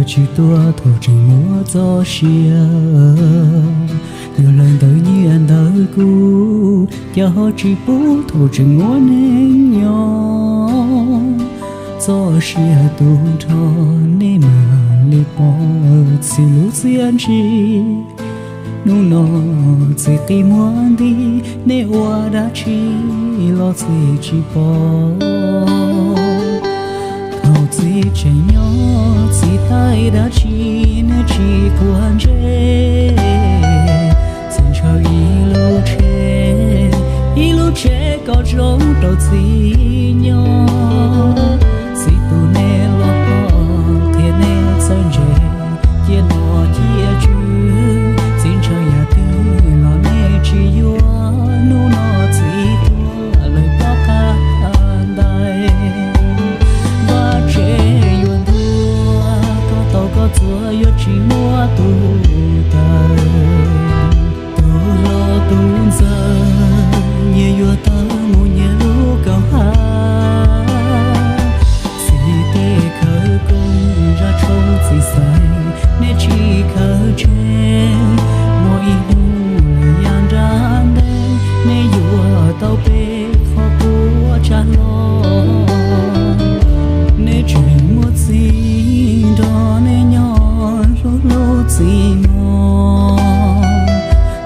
Tsis tuaj thaum tseem muaj txoj sia, yuav hlawv ntawv nyiaj ntawv kub, cas ho tsis pub thaum tseem muaj neej nyob. Txoj sia tu nrho, nej mam li pom txhij lub txiaj ntsig. Hnub no txiv qi muag nti, nej ua dab tsi los txiv tsis pom. Thaum txiv tseem nyob txiv taij dab tsi nej tsis quav ntsej. Txiv ntshaw ib lub tsheb, ib lub tsheb kom zoo rau txiv nyob. Txiv tus nej los hlob, qhia nej txawj ntse, cia nom cia tswv. Txiv ntshaw yam twg los nej tsis yuav, hnub no txiv tuag lawm plob qab ntais. Vaj tse yuav ntuag, koj tau koj txuas yuav tsis muaj tus taw. Tus hlob tus ntxawg, nyias yuav tawm mus nyias lub kaum hav. Txiv tej khawv koob zaj tshoob txiv xaiv, nej tsis khawv tseg. Muaj ib hnub lawm yav nrab ntej, nej yuav tau peb qhov quav tsag hlo. Nej tseem muaj txiv nrog nej nyob hlub hlub txiv mog.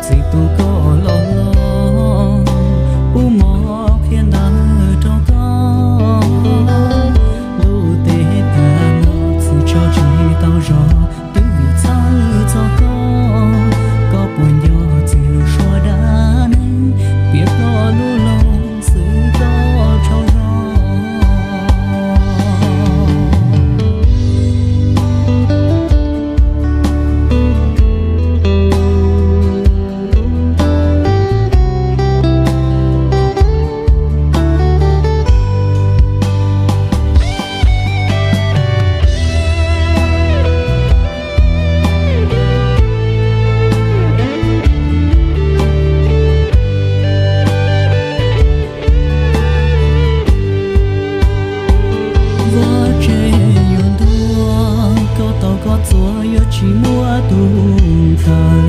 Txiv tus koj los los, pub mov qhia ntawv rau koj. Ntuj tes tag los txiv tso tsis tau zog, twb vim txhawj txog koj. Koj puas nco txiv lus suab dab neeg, piav ploj lub loog xwb koj tsaug zog. Vaj tse yuav ntuag, koj tau koj txuas yuav tsis muaj tus taw.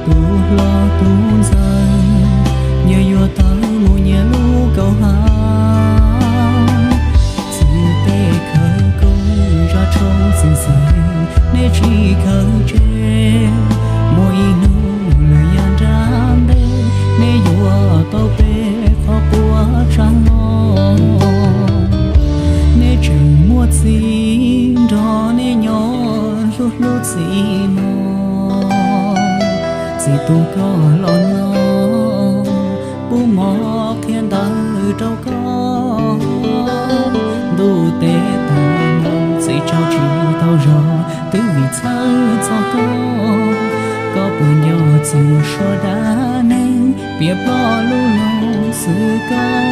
Tus hlob tus ntxawg, nyias yuav tawm mus nyias lub kaum hav. Txiv tej khawv koob zaj tshoob txiv xaiv, nej tsis khawv tseg. Muaj ib hnub lawm yav nrab ntej, nej yuav tau peb qhov quav tsag hlo. Nej tseem muaj txiv nrog nej nyob hlub hlub txiv mog. Txiv tus koj los no, pub mov qhia ntawv rau koj. Ntuj tes tag los txiv tsaug tsis tau zog, twb vim txhawj txog koj. Koj puas nco txiv lus suab dab neeg, piav ploj lub loog xwb koj